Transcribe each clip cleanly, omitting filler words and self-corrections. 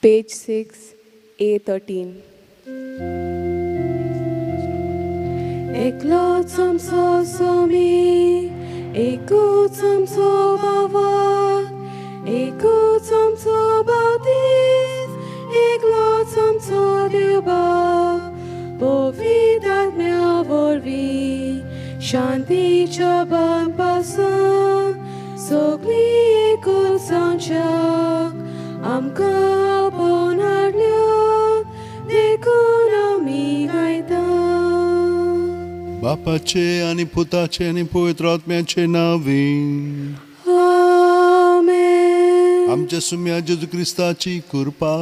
Page 6, A13. एकलोच आमचो स्वामी, एकूच आमचो बाबा, एकूच आमचो बावतीस, एकलोच आमचो देव बाप, पवित्र आत्म्या वरवीं शांतीच्या बांदपासून सगळीं एकूच जावच्याक आमकां आपोवन हाडल्यात, देखून आमी गायता. बापाचे आनी पुताचे आनी पवित्र आत्म्याचे नांवी आमेन. आमच्या सुम्या जेजू क्रिस्ताची कृपा,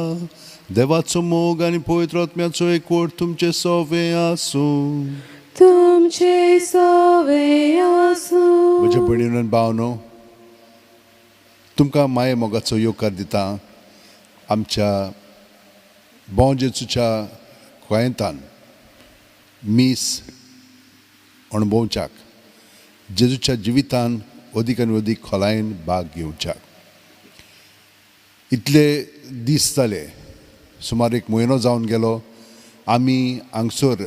देवाचो मोग आनी पवित्र आत्म्याचो एकवट तुमचे सोवे आसूं. तुमचे सोवे आसूं. म्हज्या भयणीन आनी भावनो, तुमकां माये मोगाचो येवकार दिता आमच्या बों जेजूच्या गोंयतान मीस अणभवच्याक, जेजूच्या जिवितान अदीक आनी अदीक खोलायेन भाग घेवच्याक. इतले दीस जाले, सुमार एक म्हयनो जावन गेलो, आमी हांगसर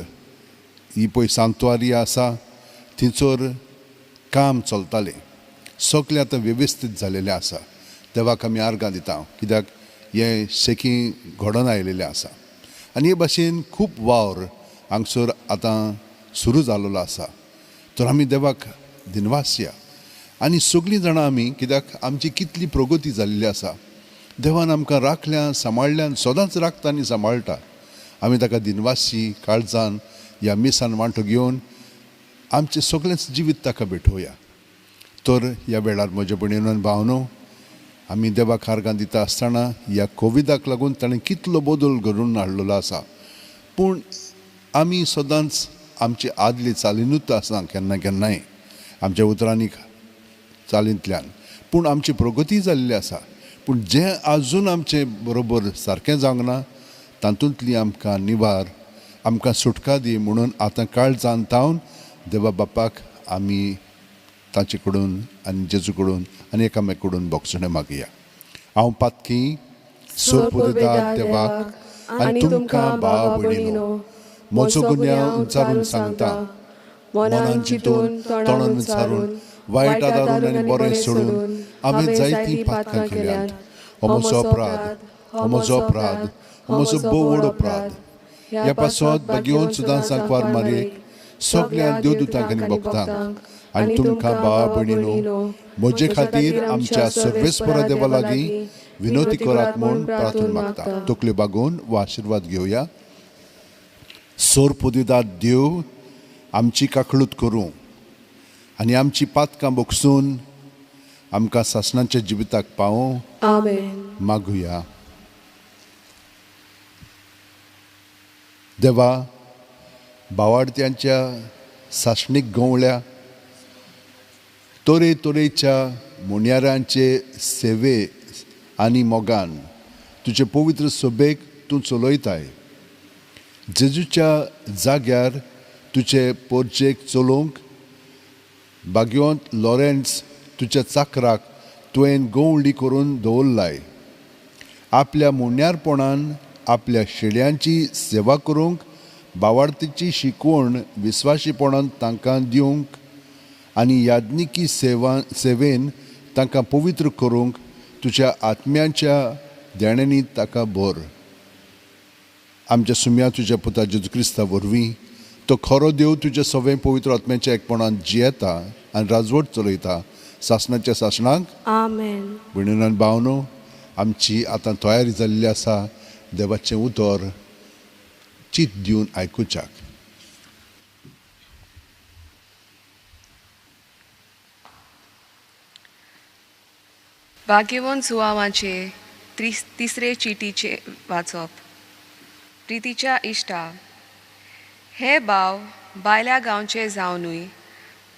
ही पळय सांतवारी आसा थंयसर काम चलतालें, सगळें आतां वेवस्थीत जालेलें आसा. देवाक आमी आर्गां दिता, कित्याक हें शेकी घडोवन आयलेलें आसा आनी हे भाशेन खूब वावर हांगसर आतां सुरू जाल्लो आसा. तर आमी देवाक दिनवासया आनी सगळीं जाणां आमी, कित्याक आमची कितली प्रगती जाल्ली आसा, देवान आमकां राखल्या, सांबाळ्ळ्या, सदांच राखता आनी सांबाळटा. आमी ताका दिनवासी काळजान ह्या मिसान वांटो घेवन आमचें सगळेंच जिवीत ताका भेटोवया. तर ह्या वेळार म्हज्या भयणीनो आनी भावनो, आमी देवाक आर्गां दिता आसतना ह्या कोविडाक लागून ताणें कितलो बदल घडोवन हाडलेलो आसा, पूण आमी सदांच आमची आदली चालिनूच आसना केन्ना केन्नाय आमच्या उतरांनी चालींतल्यान, पूण आमची प्रगती जाल्ली आसा. पूण जें आजून आमचें बरोबर सारकें जावंक ना तातूंतली आमकां निवार, आमकां सुटका दी म्हणून आतां काळजान तावन देवा बापाक आमी ताचे कडून आनी जेजू कडून आनी एकामेक कडून बोगसणें मागया. हांव पातकी सोरपुदेदार देवाक आनी तुमकां भाव भयणीनो म्हजो गुन्यांव उच्चारून सांगता, मनान चिंतून तोंडान उच्चारून वायट आदारून आनी बरें सोडून हांवें जायतीं पातकां केल्यांत. हो म्हजो अपराध, हो म्हजो अपराध, हो म्हजो भोव व्हड अपराध. ह्या पासत भाग्यवंत सुद्दां सांकवार मारयेक सगळ्या देवदूतांक आनी भक्तांक आनी तुमकां भावा भयणीनो म्हजे खातीर आमच्या सर्वेस्परा देवा लागीं विनवती करात म्हूण प्रार्थना मागता. तकल्यो बागोवन वा आशिर्वाद घेवया. सोरपुदिदार देव आमची काकळूत करूं आनी आमची पातकां बोगसून आमकां सासणाच्या जिविताक पावों. आमेन. मागुया. देवा, भावार्थ्यांच्या सासणीक गवळ्या तरेतरेच्या मुन्यारांचे सेवे आनी मोगान तुजे पवित्र सभेक तूं चलयताय. जेजूच्या जाग्यार तुजे पोरजेक चलोवंक भाग्यवंत लॉरेन्स तुज्या चाकराक तुवें गवळी करून दवरलाय. आपल्या मुन्यारपणान आपल्या शेड्यांची सेवा करूंक, भावार्थीची शिकवण विस्वाशीपणान तांकां दिवंक आनी याज्ञिकी सेवेन तांकां पवित्र करूंक तुज्या आत्म्याच्या देण्यांनी ताका भर. आमच्या सुम्या तुज्या पुता जेजू क्रिस्ता वरवीं तो खरो देव तुज्या सगळें पवित्र आत्म्याच्या एकपणान जियेता आनी राजवट चलयता सासणाच्या सासणाक. आमेन. भयणीनो आनी भावनो, आमची आतां तयारी जाल्ली आसा देवाचें उतर चित दिवन आयकुच्याक. भाग्यवंत जुवांवाचे तिसरे चिटीचे वाचप. प्रितीच्या इश्टा, हे भाव बायल्या गांवचे जावनूय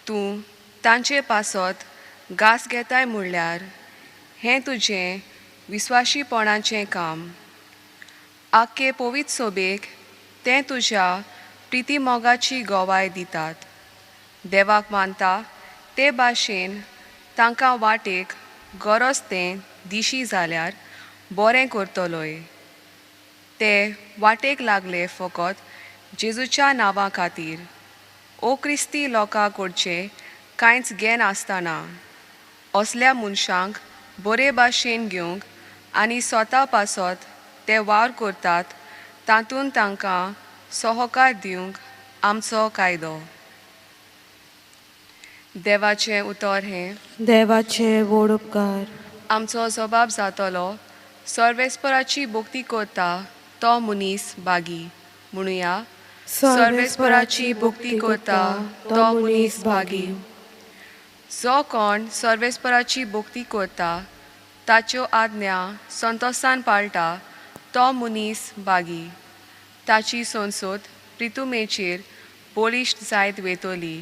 तूं तांचे पासत घास घेताय म्हणल्यार हें तुजें विस्वाशीपणाचें काम. आख्खे पवित्र सोबेक तें तुज्या प्रिती मोगाची गवाय दितात. देवाक मानता ते भाशेन तांकां वाटेक गरज तें दिशी जाल्यार बरें करतलोय. ते वाटेक लागले फकत जेजूच्या नांवा खातीर ओ क्रिस्ती लोकां कडचें कांयच घेनासतना असल्या मनशांक बरे भाशेन घेवंक आनी स्वता पासत ते वावर करतात तातूंत तांकां सहकार दिवंक आमचो कायदो. देवाचें उतर हें देवाचे व्हड उपकार. आमचो जबाब जातलो सर्वेस्पराची भक्ती करता तो मनीस भागी. म्हणुया, सर्वेस्पराची भक्ती करता तो मनीस भागी. जो कोण सर्वेस्पराची भक्ती करता ताच्यो आज्ञा संतोसान पाळटा तो मनीस भागी. ताची संसद प्रितुमेचेर बळिश्ट जायत वयतली.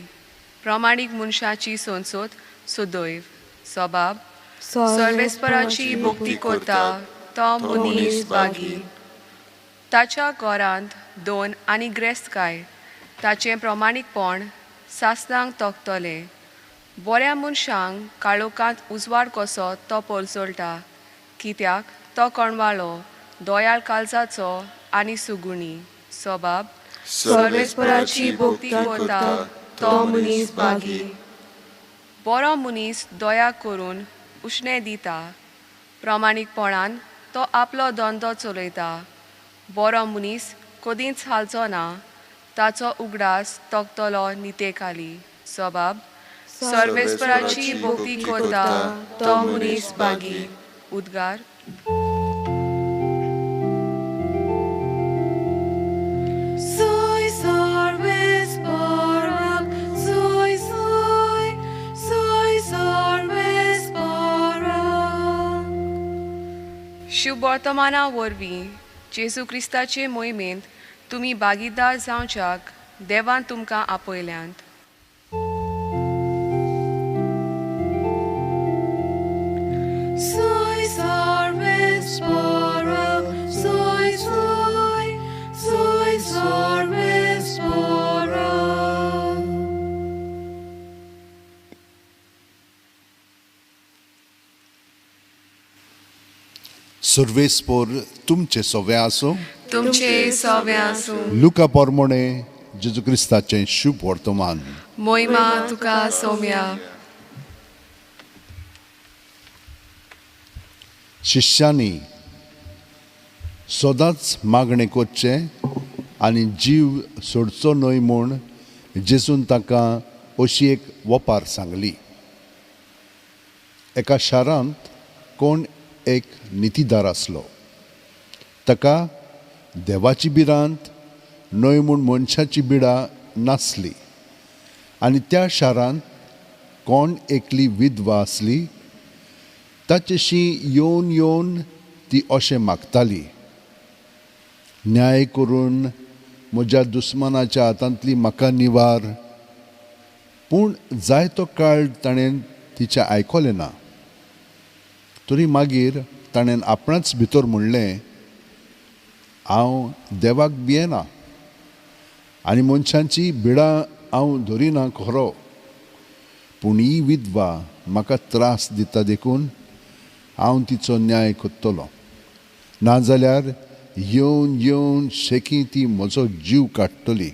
प्रमाणीक मनशाची संसद सुदैव. सबाब सर्वेस्पराची भक्ती करता तो मनीस भागी. ताच्या घरांत दोन आनी ग्रेस्तकाय ताचें प्रमाणीकपण सासणांक तोखतलें. बऱ्या मनशांक काळोखांत उजवाड कसो तो परजळटा, कित्याक तो कणवाळो दयाळ काळजाचो आनी सुगुणी. सबाब सर्वेस्पराची भक्ती करता तो मनीस भागी. बरो मनीस दया करून उश्णें दिता, प्रमाणीकपणान तो आपलो धंदो चलयता. बरो मनीस कदींच हालचो ना, ताचो उगडास तोखतलो नितेखाली. सबाब सर्वेस्पराची भक्ती करता तो मनीस भागी. उद्गार. शुभवर्तमाना वरवीं जेजू क्रिस्ताचे मोहिमेंत तुमी भागीदार जावच्याक देवान तुमकां आपयल्यांत. सर्वेस्पोर तुमचे सवे आसूं, तुमचे सवे आसूं. लुका पोरमोणे जेजू क्रिस्ताचें शुभ वर्तमान. मोहिमा तुका सोम्या. शिष्यांनी सदांच मागणें करचें आनी जीव सोडचो न्हय म्हूण जेजून तांकां अशी एक वपार सांगली. एका शारांत कोण एक नितीदार आसलो. ताका देवाची भिरांत न्हय म्हूण मनशाची बिडा नासली. आनी त्या शारांत कोण एकली विधवा आसली. ताचेशी येवन येवन ती अशें मागताली, न्याय करून म्हज्या दुस्मानाच्या हातांतली म्हाका निवार. पूण जायतो काळ ताणें तिचें आयकलें ना. तरी मागीर ताणें आपणाच भितर म्हणलें, हांव देवाक भियेना आनी मनशांची बिडां हांव धरिना खरो, पूण ही विधवा म्हाका त्रास दिता देखून हांव तिचो न्याय करतलो, नाजाल्यार येवन येवन शेकी ती म्हजो जीव काडटली.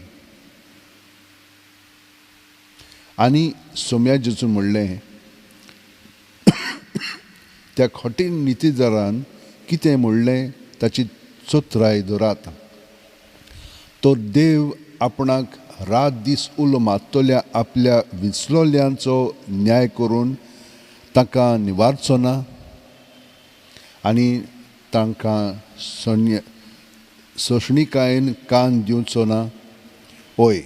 आनी सोम्या जेजून म्हणलें, त्या कठीण नितीदारान कितें म्हणलें ताची चतुराय धरात. तर देव आपणाक रात दीस उलो मारतल्या आपल्या विंचलोल्यांचो न्याय करून तांकां निवारचो ना आनी तांकां सोंसणीकायेन कान दिवचो ना. हय,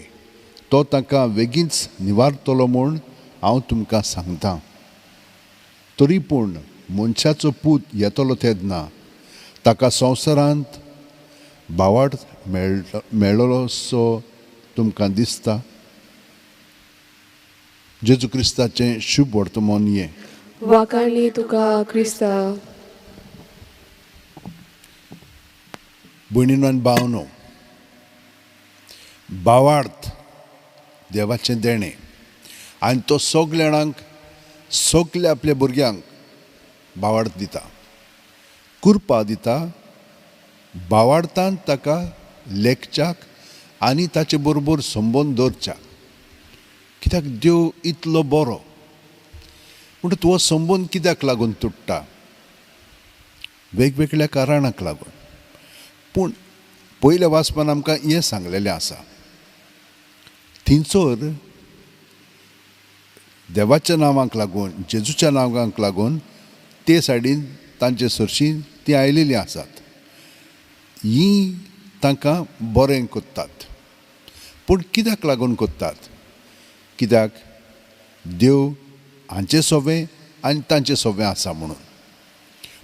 तो तांकां बेगीनच निवारतलो म्हूण हांव तुमकां सांगता. तरी पूण मनशाचो पूत येतलो तेन्ना ताका संवसारांत भावार्थ मेळ्ळो सो तुमकां दिसता. जेजू क्रिस्ताचें शुभ वर्तमान हें. वाखाणली तुका क्रिस्ता. भयणीनो आनी भावनो, भावार्थ देवाचें देणें आनी तो सगल्या जाणांक, सगल्या आपल्या भुरग्यांक भावार्थ दिता, कृपा दिता भावार्थान ताका लेखच्याक आनी ताचे बरोबर संबंद दवरच्याक. कित्याक देव इतलो बरो. म्हणटा तो संबंद कित्याक लागून तुट्टा? वेगवेगळ्या कारणाक लागून. पूण पयल्या वाचपान आमकां हें सांगलेलें आसा, थंयसर देवाच्या नांवाक लागून, जेजूच्या नांवाक लागून ते सायडीन तांचे सरशीं तीं आयलेलीं आसात. हीं तांकां बरें करतात. पूण कित्याक लागून करतात? कित्याक देव हांचे सोबें आनी तांचे सोबें आसा म्हणून.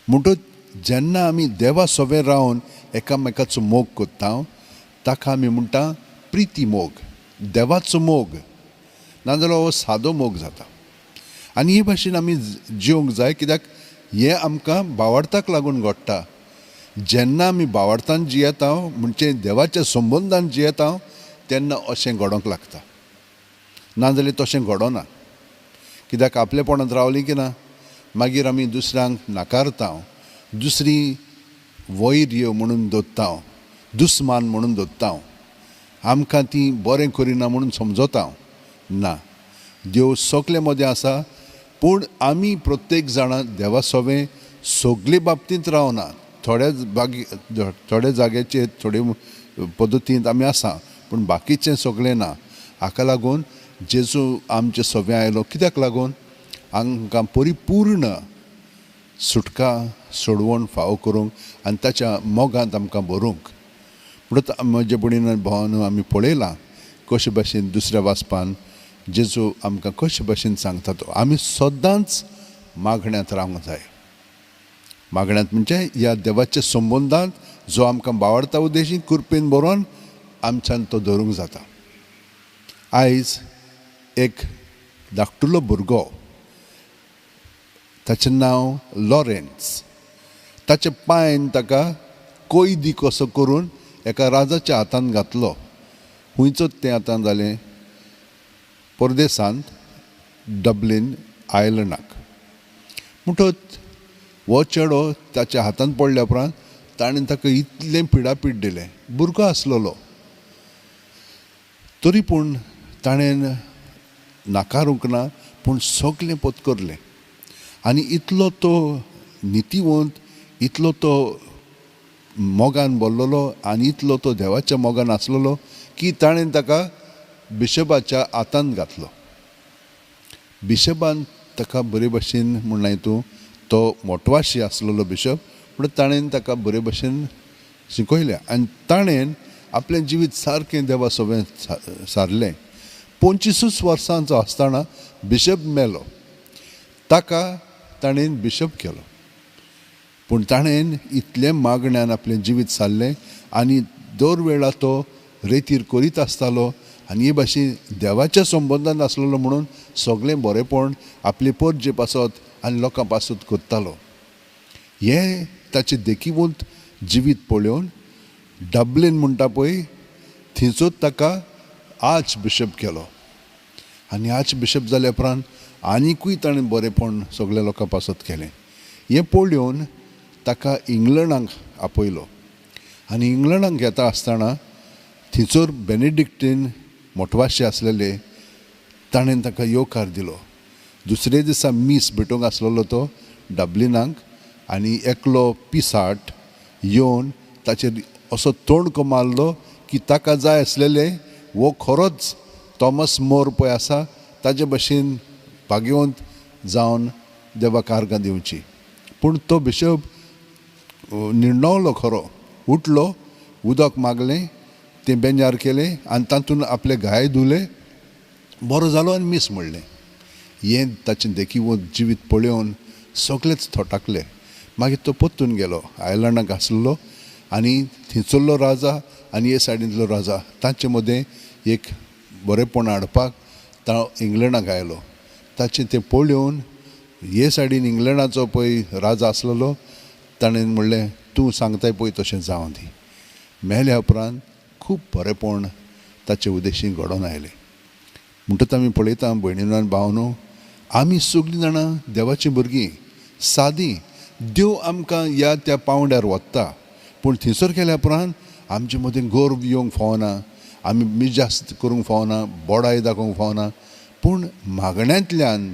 म्हणटच जेन्ना आमी देवा सोबें रावन एकामेकाचो मोग करता ताका आमी म्हणटा प्रिती मोग, देवाचो मोग. नाजाल्यार हो सादो मोग जाता. आनी हे भाशेन आमी जिवंक जाय, कित्याक हें आमकां भावार्थाक लागून घडटा. जेन्ना आमी भावार्थान जियेता म्हणजे देवाच्या संबंदान जियेता तेन्ना अशें घडोवंक लागता. नाजाल्यार तशें घडोना. कित्याक आपलेपणांत रावलीं की ना मागीर आमी दुसऱ्यांक नाकारता, दुसरी वैर्य म्हणून दवरता, दुस्मान म्हणून दवरता, आमकां ती बरें करिना म्हणून समजता. ना, देव सगळे मदें आसा. पूण आमी प्रत्येक जाणां देवा सोबें सगळे बाबतींत रावना. थोड्या बागी थोड्या जाग्याचेर थोडे पद्दतींत आमी आसा, पूण बाकीचें सगळें ना. हाका लागून जेजू आमचे सोबें आयलो. कित्याक लागून? आमकां परिपूर्ण सुटका सोडवण फावो करूंक आनी ताच्या मोगांत आमकां भरूंक. म्हणून म्हजे भयणीन भावान आमी पळयलां कशे भाशेन दुसऱ्या वाचपान जेजू आमकां कशे भाशेन सांगता तो. आमी सदांच मागण्यांत रावंक जाय. मागण्यांत म्हणजे ह्या देवाच्या संबंदांत जो आमकां भावार्था उद्देशी कृपेन बरोवन आमच्यान तो धरूंक जाता. आयज एक धाकटुलो भुरगो, ताचें नांव लॉरेन्स, ताच्या पांयन ताका कैदी कसो करून एका राजाच्या हातान घातलो. खंयचोच तें आतां जालें परदेसांत, डब्लिन आयलंडाक. म्हणटच हो चेडो ताच्या हातान पडल्या उपरांत ताणें ताका इतलें पिडापीड दिलें. भुरगो आसलेलो तरी पूण ताणें नाकारूंक ना, पूण सगळें पत्करलें. आनी इतलो तो नितीवंत, इतलो तो मोगान भरलेलो आनी इतलो तो देवाच्या मोगान आसलेलो की ताणें ताका बिशपाच्या हातान घातलो. बिशपान ताका बरे भशेन म्हणलें, तूं तो मोटवाशी आसलेलो बिशप, पूण ताणें ताका बरे भशेन शिकयलें आनी ताणें आपलें जिवीत सारकें देवा सोबें सारलें. 25 वर्सांचो आसतना बिशप मेलो. ताका ताणें बिशप केलो. पूण ताणें इतलें मागण्यान आपलें जिवीत सारलें आनी दर वेळा तो रेतीर करीत आसतालो आनी हे भाशेन देवाच्या संबंदान आसलेलो म्हणून सगळें बरेंपण आपले परजे पासत आनी लोकां पासत करतालो. हें ताचें देखीवंत जिवीत पळोवन डब्लिन म्हणटा पळय थंयचोच ताका आर्च बिशप केलो. आनी आर्च बिशप जाल्या उपरांत आनिकूय ताणें बरेंपण सगळ्या लोकां पासत केलें. हें पळोवन ताका इंग्लंडाक आपयलो आनी इंग्लंडाक येता आसतना थंयसर बेनेडिक्टीन मोटवाशे आसलेले, ताणें ताका येवकार दिलो. दुसरे दिसा मीस भेटोवंक आसलेलो तो डब्लिनाक आनी एकलो पिसाट येवन ताचेर असो तोणको मारलो की ताका जाय आसलेले वो खरोच थॉमस मोर पळय आसा ताजे भशेन भाग्यवंत जावन देवाक आर्गां दिवची. पूण तो बिशप निर्णवलो खरो, उठलो, उदक मागलें, तें बेंजार केलें आनी तातूंत आपले घाय धुले, बरो जालो आनी मीस म्हणलें. हें ताचें देखीवंत जिवीत पळोवन सगळेच थोटाकले. मागीर तो परतून गेलो आयलंडाक आसलो आनी थंयसरलो राजा आनी हे सायडींतलो राजा तांचे मदें एक बरेंपण हाडपाक तो इंग्लंडाक आयलो. ताचें तें पळोवन हे सायडीन इंग्लंडाचो पळय राजा आसलेलो ताणें म्हणलें, तूं सांगताय पळय तशें जावं दी. मेल्या उपरांत खूब बरेंपण ताचे उद्देशीं घडोवन आयलें. म्हणटच आमी पळयता भयणीनो आनी भावनो, आमी सगळीं जाणां देवाचीं भुरगीं, सादीं. देव आमकां ह्या त्या पांवड्यार वता, पूण थंयसर गेल्या उपरांत आमचे मदीं गर्व येवंक फावना, आमी मिजास्त करूंक फावना, बोडाय दाखोवंक फावना, पूण मागण्यांतल्यान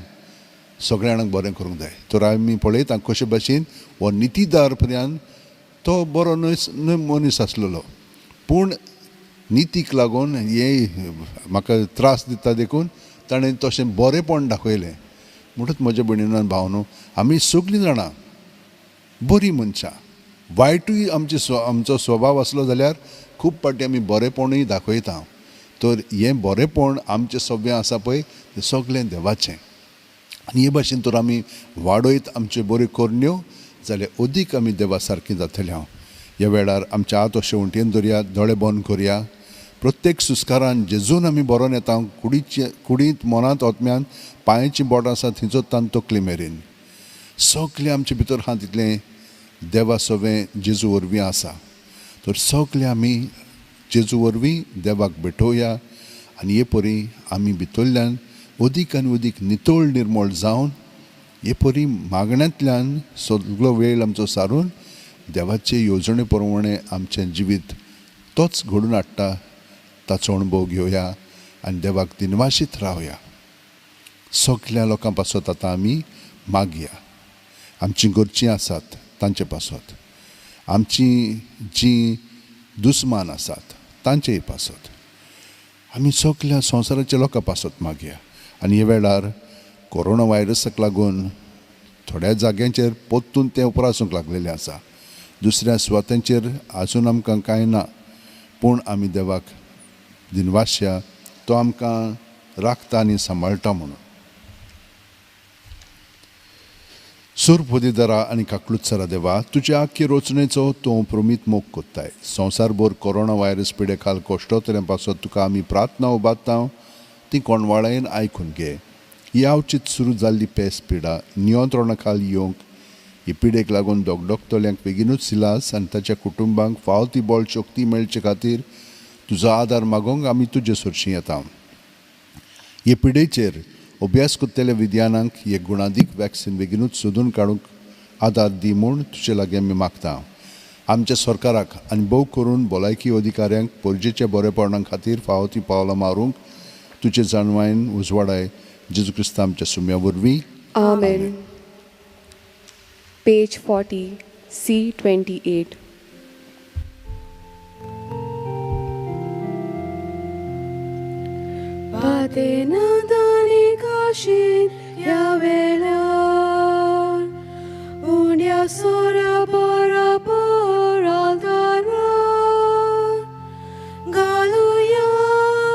सगळ्या जाणांक बरें करूंक जाय. तर आमी पळयता कशे भाशेन हो नितीदार पर्यंत तो बरो न्हय मनीस आसलेलो, पूण नितीक लागून हे म्हाका त्रास दिता देखून ताणें तशें बरेंपण दाखयलें. म्हणटच म्हज्या भयणीन भावनो, आमी सगळीं जाणां बरीं मनशां, वायटूय आमचे आमचो स्वभाव आसलो जाल्यार खूब फावटी आमी बरेंपणूय दाखयता. तर हें बरेंपण आमचें सगळें आसा पळय तें सगळें देवाचें. आनी हे भाशेन तर आमी वाडयत आमच्यो बऱ्यो करण्यो जाल्यार अदीक आमी देवा सारकीं जातले. हांव ह्या वेळार आमच्या हात अशें उंटयेन धरया, दोळे बंद करया. प्रत्येक सुस्कारान जेजून आमी बरोवन येता, कुडीचे कुडींत मनांत आत्म्यान पांयाचीं बोटां आसा थंयचो तान तकली मेरेन सगळें आमचे भितर आहा तितलें देवा सवें जेजू वरवीं आसा. तर सगळें आमी जेजू वरवीं देवाक भेटोवया आनी हे परी आमी भितरल्यान अदीक आनी अदीक नितळ निर्मळ जावन हे परी मागण्यांतल्यान सगळो वेळ आमचो सारून देवाचे येवजणे प्रमाणे आमचें जिवीत तोच घडून हाडटा ताचो अणभव घेवया आनी देवाक दिनवाशीत रावया. सगल्या लोकां पासत आतां आमी मागया, आमचीं घरचीं आसात तांचे पासत, आमची जीं दुस्मान आसात तांचेय पासत, आमी सगल्या संवसाराच्या लोकां पासत मागया. आनी हे वेळार कोरोना व्हायरसाक लागून थोड्या जाग्यांचेर परतून तें उप्रासूंक लागलेलें आसा, दुसऱ्या सुवातांचेर आजून आमकां कांय ना, पूण आमी देवाक दिनवासया, तो आमकां राखता आनी सांबाळटा म्हणून. सुरपोदीदारा आनी काकलुत्सरा देवा, तुज्या आख्खे रचणेचो तूं प्रमीत मोग कोत्ताय. संवसारभर कोरोना व्हायरस पिडे खाल कश्टोतल्या पासत तुका आमी प्रार्थना उबारता, ती कोणवाळायेन आयकून घे. ही आवचीत सुरू जाल्ली पेस पिडा नियंत्रणा खाल येवंक ही पिडेक लागून दोगदोगतल्यांक बेगीनूच सिलास आनी ताच्या कुटुंबांक फाव ती बळ शक्ती मेळचे खातीर तुजो आदार मागोवंक आमी तुजे सरशीं येता. हे पिडेचेर अभ्यास करतल्या विज्ञानांक हे गुणादीक वॅक्सिन बेगीनूच सोदून काडूंक आदार दी म्हूण तुजे लागीं आमी मागता. आमच्या सरकाराक आनी भोव करून भलायकी अधिकाऱ्यांक परजेच्या बरेपणा खातीर फावो ती पावलां मारूंक तुजे जाणवायन उजवाडाय. जेजू क्रिस्ता आमच्या सुम्या वरवीं, आमेन. Page 40, C28. पातेनादानी काशीन ह्या वेळार उण्या सोऱ्या बराबर आल्तारार घालुया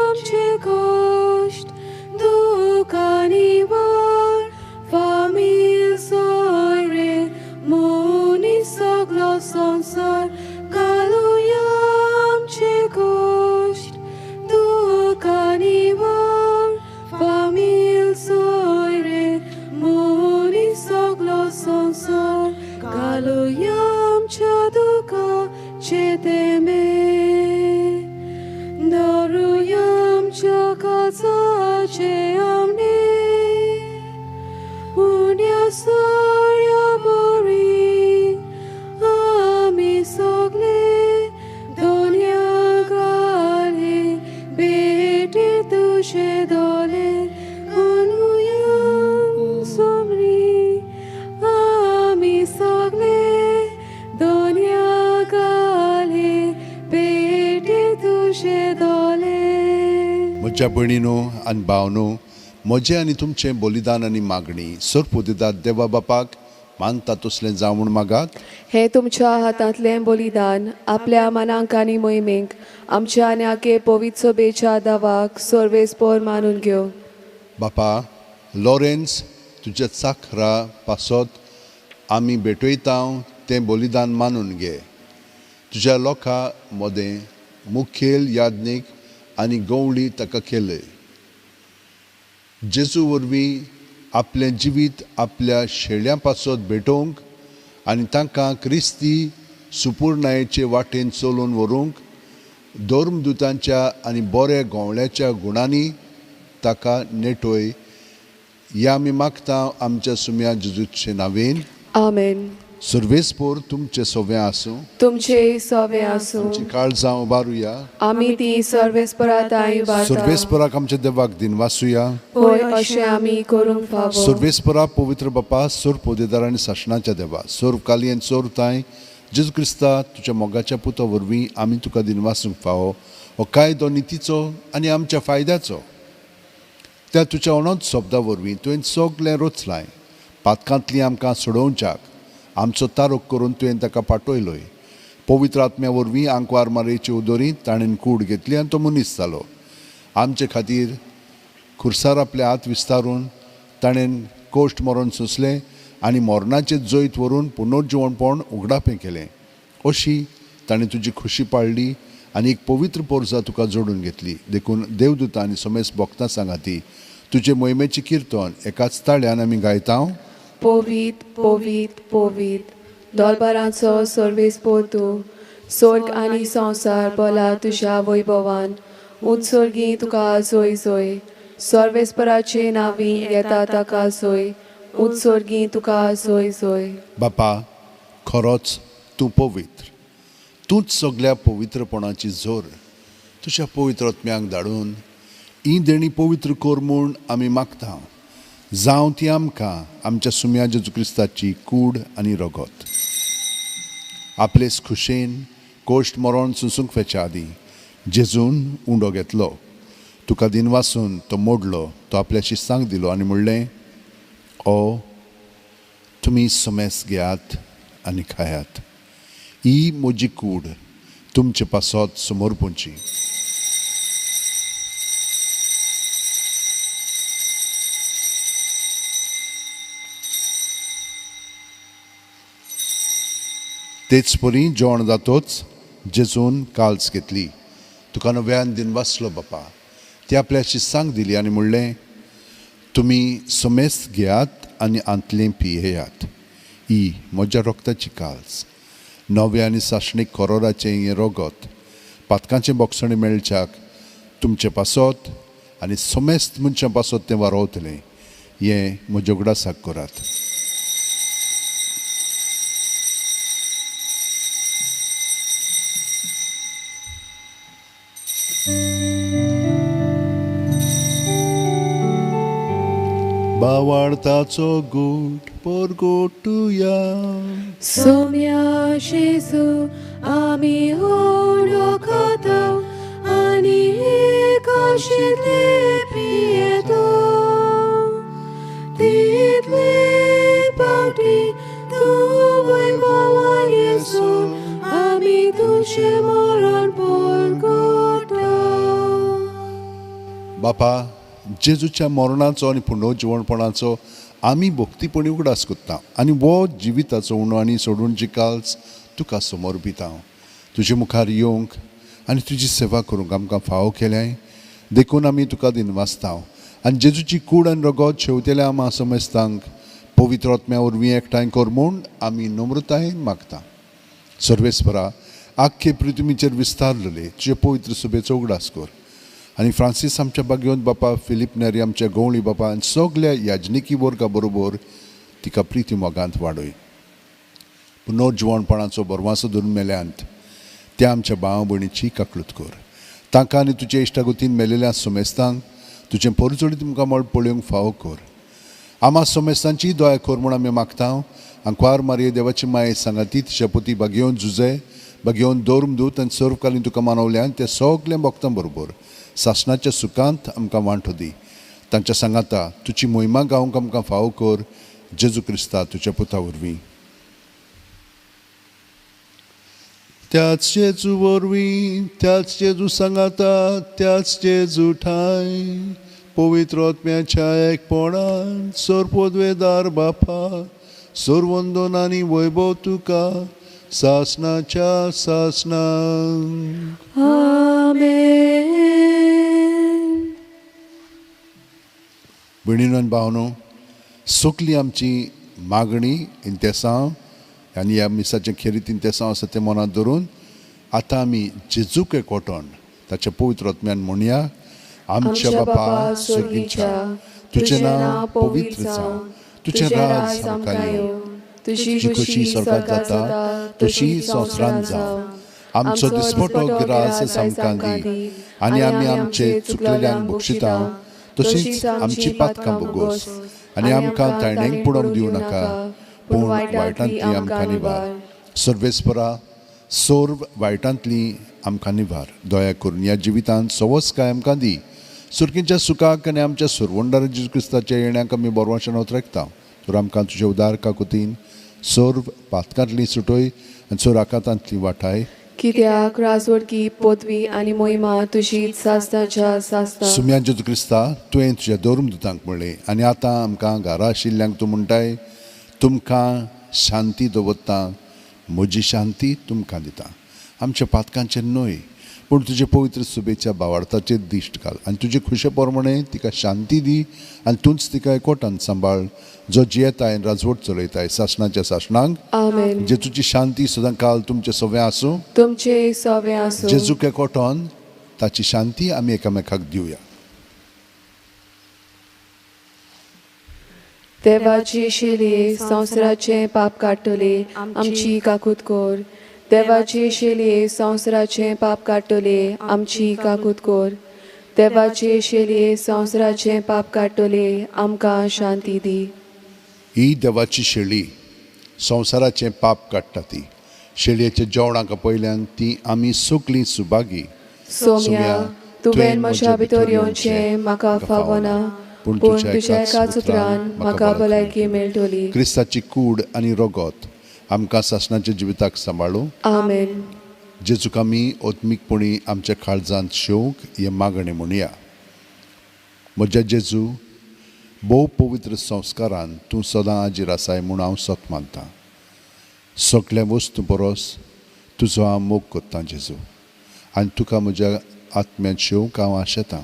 आमचे कश्ट दुकानी वार फामील सोयरे मनीस सगलो संवसार घालुया आमचे कश्ट दुकानी वार फामील सोयरे मनीस सगलो संवसार घालुया आमच्या दुकाचे तेंबे दवरुया आमच्या काळजाचे आमणे उण्या सोऱ्या बरी आमी सगळे दोनया घाले भेटी तुजे दोले घालुया सोमरी आमी सगळे दोनया घाले भेटी तुजे दोले. म्हज्या भयणीनो आनी भावनो, म्हजें आनी तुमचें बलिदान आनी मागणी सरपोदीदार देवा बापाक मानता तसलें जावं म्हूण मागात. हें तुमच्या हातांतलें बलिदान आपल्या मनांक आनी मोहिमेक आमच्या आनी आखे पवित्र सभेच्या दावाक सर्वेस्पोर मानून घेवं. बापा लॉरेन्स, तुज्या चाखरा पासत आमी भेटयता तें बलिदान मानून घे. तुज्या लोकां मदें मुखेल याज्ञीक आनी गवळी ताका केले. जेजू वरवीं आपलें जिवीत आपल्या शेळ्यां पासत भेटोवंक आनी तांकां क्रिस्ती सुपूर्णायेचे वाटेन चलोवन व्हरूंक धर्मदुतांच्या आनी बऱ्या गवळ्याच्या गुणांनी ताका नेटोय. ह्या आमी मागता आमच्या सुम्या जेजूचे नांवेन, आमेन. सर्वेस्पोर तुमचे सोवे आसूं, तुमचे सोवे आसूं। आमची काळजां उबारुया, आमी ती सर्वेस्परा ताई उबारता। सर्वेस्पराक आमच्या देवाक दिनवासुया। होय अशें आमी करूंक फावो। सर्वेस्परा पवित्र बापा, सोर पोदेदार आनी सासणाच्या देवा, सोर काली आनी सोर ताय जेजू क्रिस्ता तुज्या मोगाच्या पुता वरवीं आमी तुका दिनवासूंक फावो। हो कायदो नितीचो आनी आमच्या फायद्याचो। त्या तुज्या अनंत शब्दा वरवीं तुवें सगळें रचलाय। पातकांतली आमकां सोडोवच्याक आमचो तारोक करून तुवें ताका पाटयलोय। पवित्र आत्म्या वरवीं आंकवार मारयेचे उदोरींत ताणें कूड घेतली आनी तो मनीस जालो। आमचे खातीर खुर्सार आपले हात विस्तारून ताणें कोश्ट मरण सोंसलें आनी मरणाचें जैत व्हरून पुनर्जिवणपण उगडापें केलें। अशी ताणें तुजी खुशी पाळ्ळी आनी एक पवित्र पोरसा तुका जोडून घेतली। देखून देवदूता आनी समेस्त भक्तां सांगाती तुजे मोहिमेचें किर्तन एकाच ताळ्यान आमी गायता। पवित्र पवित्र पवित्र दरबाराचो सर्वेस्पोर तूं, स्वर्ग आनी संवसार भरला तुज्या वैभवान। उत्सर्गी तुका जोय जोय, सर्वेस्पराचे नांवी येता ताका जोय, उत्सर्गी तुका जोय जोय। बापा, खरोच तूं पवित्र, तूंच सगल्या पवित्रपणाची जोर। तुज्या पवित्र आत्म्यांक धाडून ही देणी पवित्र कर म्हूण आमी मागता। जावं ती आमकां आमच्या सुम्या जेजू क्रिस्ताची कूड आनी रगत। आपलेच खुशेन कोश्ट मरण सोंसूंक वेच्या आदीं जेजून उंडो घेतलो, तुका दिनवासून तो मोडलो, तो आपल्या शिस्तांक दिलो आनी म्हणलें, ओ तुमी समेस घेयात आनी खायात, ही म्हजी कूड तुमचे पासत समर्पूंची। तेच परी जेवण जातोच जेजून काल्स घेतली, तुका नव्यान दिनवासलो बापा, ती आपल्या शिस्तांक दिली आनी म्हणलें, तुमी समेस्त घेयात आनी आंतलें पियेयात, ही म्हज्या रक्ताची काल्स, नव्या आनी सासणीक कोरोराचें हें रगत पातकांचें बोगसणें मेळच्याक तुमचे पासत आनी समेस्त मनशां पासत तें वारोवतलें, हें म्हज्या उगडासाक करात। बावाळताचो गोट परगोटुया। सोम्या जेजू आमी उडो खाता आनी एकाशितले पियेता, तितले पावटी तूं वैभवान येसून आमी तुजें मरण परगोटा। बापा, जेजूच्या मरणाचो आनी पुनर्जिवणपणाचो आमी भक्तीपणी उगडास करता आनी वो जिविताचो उणो आनी सोडून जिकाल्स तुका समर्पिता। तुजे मुखार येवंक आनी तुजी सेवा करूंक आमकां फावो केल्याय, देखून आमी तुका दिनवासता। आनी जेजूची कूड आनी रगत शेवतेल्या आमा समेस्तांक पवित्र आत्म्या वरवीं एकठांय कर म्हूण आमी नम्रतायेन मागता। सर्वेस्परा, आख्खे पृथ्वीचेर विस्तारलेले तुजे पवित्र सभेचो उगडास कर आनी फ्रांसीस आमच्या बागेवंत बापा, फिलीप नेरी आमच्या गवळी बापा आनी सगल्या याजनिकी वर्गा बरोबर तिका प्रिती मोगांत वाडय। पुनर्जिवणपणाचो बरवासो धरून मेल्यांत त्या आमच्या भाव भयणीची काकळूत कर। तांकां आनी तुजे इश्टागतीन मेलेल्या समेस्तांक तुजें परजोडी तुमकां मळ पळोवंक फावो कर। आमा समेस्तांची दया कर म्हूण आमी मागता। आंकवार मारये देवाची माये सांगाती तिच्या पोती बागेवन जुजे बागेवन दोर्मदूत आनी सर्वकालीन तुका मानवल्यान त्या सगल्या भक्तां बरोबर सासणाच्या सुखांत आमकां वांटो दी। तांच्या सांगाता तुजी मोहिमा गावंक आमकां फावो कर, जेजू क्रिस्ता तुज्या पुता वरवीं। त्याच जेजू वरवीं, त्याच जेजू सांगाता, त्याच जेजू ठांय पवित्र आत्म्याच्या एकपणान सर्वपदवेदार बापा, सर्वंदन आनी वैभव तुका सासणाच्या सासणाक। आमेन। भयणीनो आनी भावनो, सगली आमची मागणी इंतेसांव आनी ह्या मिसाचें खेरीत इंतेसांव आसा तें मनांत धरून आतां आमी जेजूक एकवटून ताच्या पवित्र आत्म्यान म्हणया, आमच्या बापा स्वर्गीच्या, तुजें नांव पवित्र जावं, तुजें राज आमकां येवं, तुजी खुशी स्वर्गात जाता तशी संवसारांत जावं. आमचो दिसपटो ग्रास आमकां दी आनी आमी आमचे चुकलेल्यांक बक्षिता तशींच आमची पातकां बोगोस आनी आमकां ताणेंक पडोवंक दिवं नाका, पूण वायटांतली आमकां निवार. सर्वेस्परा सर्व वायटांतली आमकां निवार. दया करून ह्या जिवितांत सवसकाय आमकां दी. सुरकींच्या सुखाक आनी आमच्या सुरवंडार जेजू क्रिस्ताच्या येण्याक आमी बरवाशेन उतरेकता. तर आमकां तुजे उदार काकुतीन सर्व पातकांतली सुटय आनी सर्व आकांतांतली वाटाय. कित्याक राजवटकी पदवी आनी मोहिमा तुजी सासणाच्या सासणा. सुम्या जेजू क्रिस्ता, तुवें तुज्या धर्मदुतांक म्हणलें आनी आतां आमकां घरा आशिल्ल्यांक तूं म्हणटाय, तुमकां शांती दवरता, म्हजी शांती तुमकां दिता. आमच्या पातकांचेर न्हय पूण तुजे पवित्र सुबेच्या भावार्थाचेर दिश्ट घाल आनी तुजे खुशे प्रमाणे तिका शांती दी आनी तूंच तिका एकवटान सांबाळ, जो जियेताय आनी राजवट चलयताय सासणाच्या सासणांक. आमेन. जेजूची शांती सदां काल तुमचे सवे आसूं. तुमचे सवे आसूं. जेजूक एकवटान ताची शांती आमी एकामेकाक दिवया. देवाची शेली संवसाराचें पाप काडटले आमची काकूत कर. देवाची शेली संवसाराचें पाप काडटले आमची काकूत कर. देवाची शेली संवसाराचें पाप काडटले आमकां शांती दी. ही देवाची शेळी संवसाराचें पाप काडटा. ती शेळयेच्या जेवणाक पयल्यान ती आमी सगळीं सुभागी. सोम्या, तुवें म्हज्या भितर येवचें म्हाका फावना, पूण तुज्या एकाच उतरान म्हाका भलायकी मेळटली. क्रिस्ताची कूड आनी रगत आमकां सासणाच्या जिविताक सांबाळूं. आमेन. जेजूक आमी आत्मीकपणी आमच्या काळजांत शेवंक हें मागणें म्हणया. म्हज्या जेजू, भोव पवित्र संस्कारान तूं सदां हाजीर आसाय म्हूण हांव सत मानतां. सगल्या वस्तू परस तुजो हांव मोग करतां जेजू, आनी तुका म्हज्या आत्म्यांत शेवंक हांव आशेतां.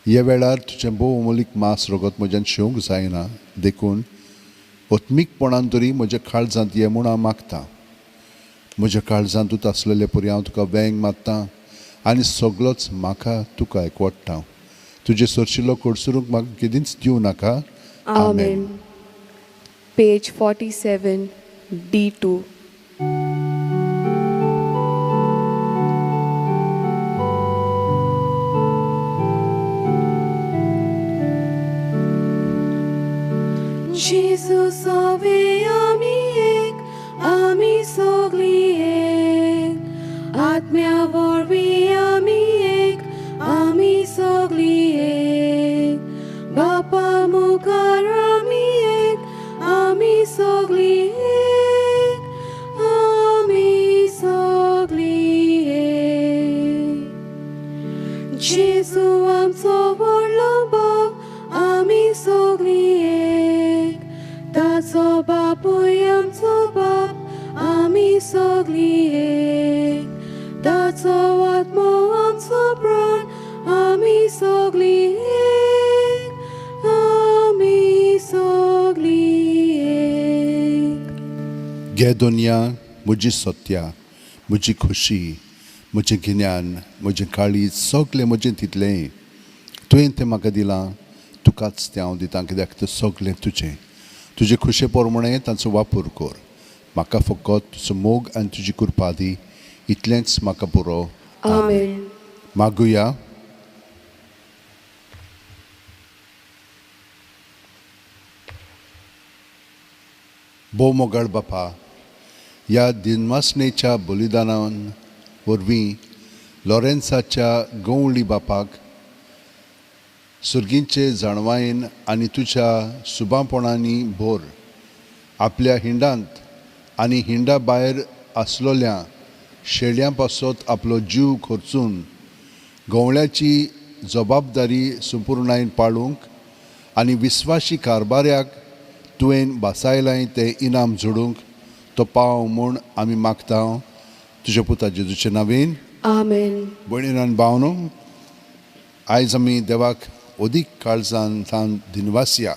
ह्या वेळार तुजें भोव अमोलीक मांस रगत म्हज्यान शेवंक जायना, देखून आत्मीकपणान तरी म्हज्या काळजांत ये म्हूण हांव मागतां. म्हज्या काळजांतूच आसलेले परी हांव तुका वेंग मारतां आनी सगळोच म्हाका तुका एकवटता. तुजे सरशिल्लो कडसरूंक म्हाका केदींच दिवं नाका. आमेन. Page 47 D2. Jesus ave ami ek, ami sogli ek, आत्म्या वरवीं आमी एक, आमी सगळीं एक, बापा मुखार आमी एक, आमी सगळीं एक, आमी सगळीं एक. जेजू आमचो व्हडलो बाप, आमी सगळीं एक, ताचो बापूय आमचो बाप, आमी सगळीं एक, ताचो आत्मो आमचो प्राण, आमी सगळीं एक, आमी सगळीं एक. घे दुनिया म्हजी सत्या, म्हजी खुशी, म्हजें गिन्यान, म्हजें काळीज, सगळें म्हजें तितलें तुवें तें म्हाका दिलां, तुकाच तें हांव दितां, कित्याक तें सगळें तुजें. तुजे खुशे प्रमाणे तांचो वापर कर. म्हाका फकत तुजो मोग आनी तुजी कृपा दी, इतलेंच म्हाका पुरो. आमेन. मागुया. भोव मोगाळ बापा, ह्या दिनवासनेच्या बलिदानान वरवीं लॉरेन्साच्या गंवळी बापाक सुर्गींचे जाणवायेन आनी तुज्या सुबापणांनी भर. आपल्या हिंडांत आनी हिंडा भायर आसलोल्या शेळयां पासत आपलो जीव खर्चून गंवळ्याची जबाबदारी संपुर्णायेन पाळूंक आनी विस्वाशी कारबाऱ्याक तुवें बासायलाय तें इनाम जोडूंक तो पाव म्हूण आमी मागता तुज्या पुता जेजूचे नांवेन. आमेन. भयणीन आनी भावनो, आयज आमी देवाक अदीक काळजान थावन दिनवासया,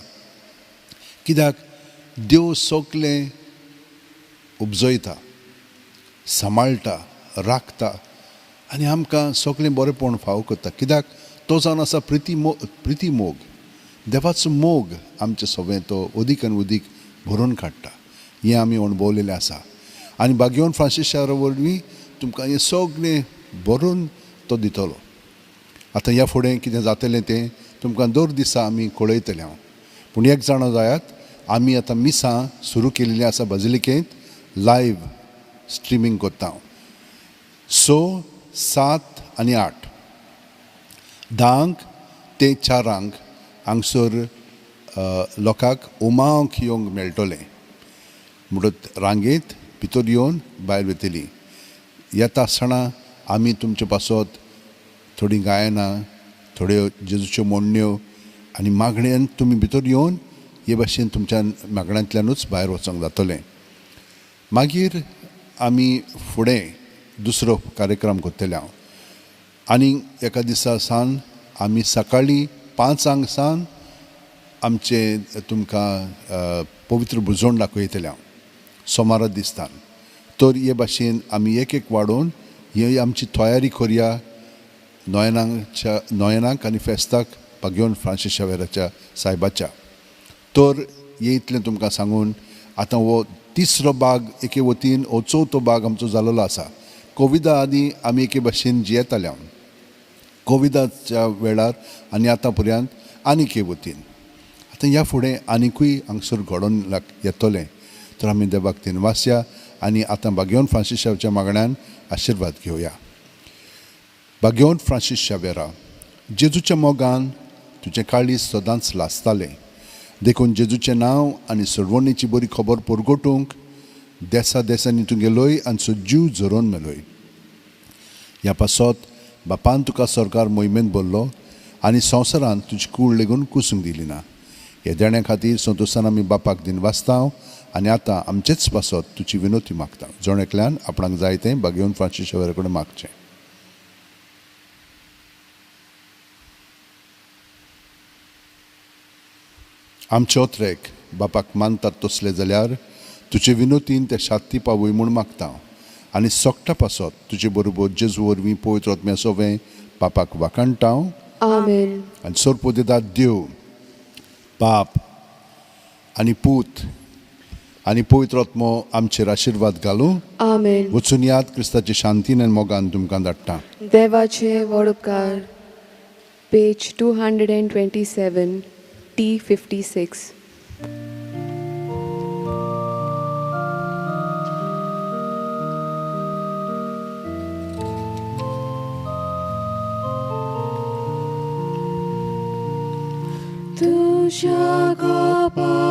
कित्याक देव सगलें उपजयता, सांबाळटा, राखता आनी आमकां सगळें बरेंपण फावो करता, कित्याक तो जावन आसा प्रिती मोग. देवाचो मोग आमचे सगळें तो अदीक आनी अदीक भरून काडटा. हें आमी अणभवलेलें आसा. आनी बागेवन फ्रांसीस शारा वरवीं तुमकां हें सगळें बरोवन तो दितलो. आतां ह्या फुडें कितें जातलें तें तुमकां दर दिसा आमी कळयतले हांव. पूण एक जाणा जायात, आमी आतां मिसां सुरू केल्लीं आसा बाजिलिकेंत, लायव्ह स्ट्रिमींग करता हांव. 6, 7 आनी 8 10 ते 4 हांगसर लोकांक उमांक येवंक मेळटलें. म्हणटच रांगेंत भितर येवन भायर वतली. येता आसतना आमी तुमचे पासत थोडीं गायनां, थोड्यो जेजूच्यो म्हणण्यो आनी मागण्यान तुमी भितर येवन हे भाशेन तुमच्या मागण्यांतल्यानूच भायर वचोंक जातलें. मागीर आमी फुडें दुसरो कार्यक्रम करतले हांव. आनी एका दिसा सावन आमी सकाळीं 5 सावन आमचे तुमकां पवित्र भुजवण दाखयतले हांव सोमारा दिसतान. तर हे भाशेन आमी एक एक वाडोवन ही आमची तयारी करया नोयनांच्या, नोयनाक आनी फेस्ताक बागेवन फ्रांसीस शावेराच्या सायबाच्या. तर हे इतलें तुमकां सांगून आतां हो तिसरो भाग एके वतीन हो चवथो भाग आमचो जाल्लो आसा. कोविदा आदीं आमी एके भाशेन जियेताले हांव कोविदाच्या वेळार आनी आतां पर्यंत आनीक एक वतीन. आतां ह्या फुडें आनिकूय हांगसर घडोवन येतलें. तर आमी देवाक दिनवासया आनी आतां बागेवन फ्रांसीस शावेराच्या मागण्यान आशिर्वाद घेवया. बागेवन फ्रांसीस शावेरा, जेजूच्या मोगान तुजें काळीज सदांच लासतालें, देखून जेजूचें नांव आनी सोडवणीची बरी खबर परगटूंक देसा देसांनी तूं गेलोय आनी सजीव झरोवन मेलोय. ह्या पासत बापान तुका सरकार मोहिमेंत भरलो आनी संवसारांत तुजी कूड लेगून कुसूंक दिली ना. ह्या देण्या खातीर संतोशान आमी बापाक दिनवासता आनी आतां आमचेच पासत तुजी विनोती मागता. जण एकल्यान आपणाक जाय तें बागेवन फ्रांसीस शावेरा कडेन मागचें. आमचे ओत्रेक बापाक मानतात तसले जाल्यार तुजे विनोतीन ते शांती पावय म्हूण मागता आनी सोकटा पासत तुजे बरोबर जेजू वरवीं पवित्र आत्म्या सोवें बापाक वाखाणटा. आमेन. आनी सोरपोदेदाद देव बाप आनी पूत आनी पवित्र आत्मो आमचेर आशिर्वाद घालूं. आमेन. वचून याद क्रिस्ताची शांतीन आनी मोगान तुमकां धाडटा. देवाचे व्हड उपकार. पेज 227 T56. तुझ्या कपाळाक